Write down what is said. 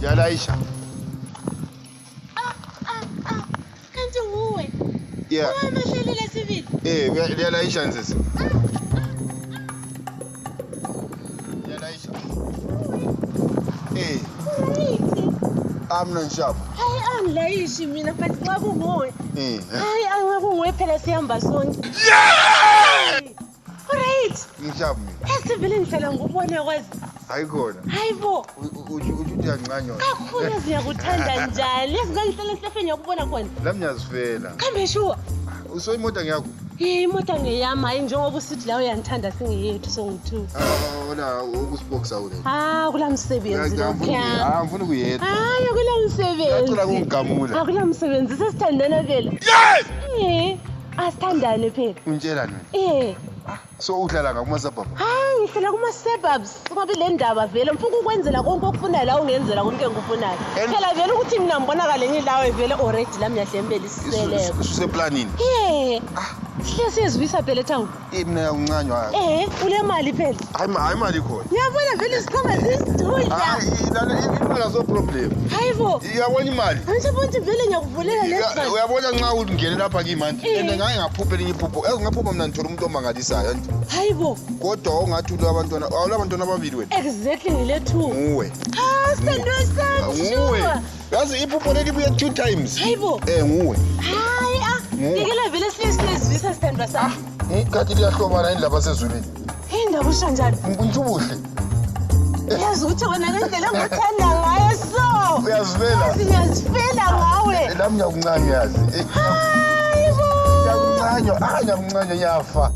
Yalayisha. Ah, ah, ah. Kanti nguwe. Yeah. Owamahlelele sibili. Eh, uyalayisha nsisi. Yalayisha. Eh, Right. amna ngishapo. Hayi angilayishi mina but nxa kunguwe. Eh. Hayi anxa kunguwe phela sihamba sonke. Yeah! Right. Ngishapo mina. Esivele ngihlala ngikubona kwazi. Hayi khona. Hayi bo. Uthi uthi uyancanywa. Kakhulu siyakuthanda njani? Yazi ngangihlala esihlafeni ngiyakubona khona. Lami ngiyazifela. Kambe shuwa. Uso imota ngiyakho. Eh imota ngeyami hayi njengoba usithi la uyangithanda singeyethu songu-two. Ah, wona ukusbox awule. Ah kula msebenzi lokhuya. Ah, ngifuna ukuyedwa. Hayi akula msebenzi. Ngiyacela ukungigamula. Akula msebenzi sesithandana phela. Yes! Eh asithandane phela. Ungitshela mina. Eh So uhlala ngakuma suburb. hayi ngihlala kuma-suburbs kungabi le ndaba vele ngifuna ukwenzela konke okufunayo la ungenzela konke engikufunayo. Phela vele ukuthi mina ngibonakale ngilawe vele already la ngiyahlembela isiseleko. Useplanini. Eh sihle siyezwisa phela ethawuni. Eh mina uyakuncanywa. Eh ule mali phela. Hayi hayi imali khona. Ngiyabona vele isikhwama sisidudla. Hayi lana imali aso problem. Hayi bo. Uyabona imali. Angisho ukuthi vele ngiyakuvulela lesi. Uyabona nxa ungene lapha kimi manje Eh. and ngake ngaphupha elinye iphupho. Yazi ngaphupha mina ngithola umuntu omangalisayo anti. Hayi bo. Kodwa ungathi ulo abantwana, awula abantwana ababili wena. Exactly ngile two. Nguwe. Ah, sithandwa sami. Nguwe. sure. Yazi iphupho leli libuye two times. Hayi bo. Eh nguwe. Hayi ah. Nguwe. Ngikela vele sihle silezwisa sithandwa sami. Ikhathi liyahlobana yini lapha sezulwini. Indaba usho njalo. Ngisho ubuhle. Yazi ukuthi wena ngendlela engikuthanda ngayo so. Uyazifela. Yazi ngiyazifela ngawe. Lami ngiyakuncanywa yazi. Eh, Hayi bo. Ngiyakuncanywa, ah ngiyakuncanywa ngiyafa.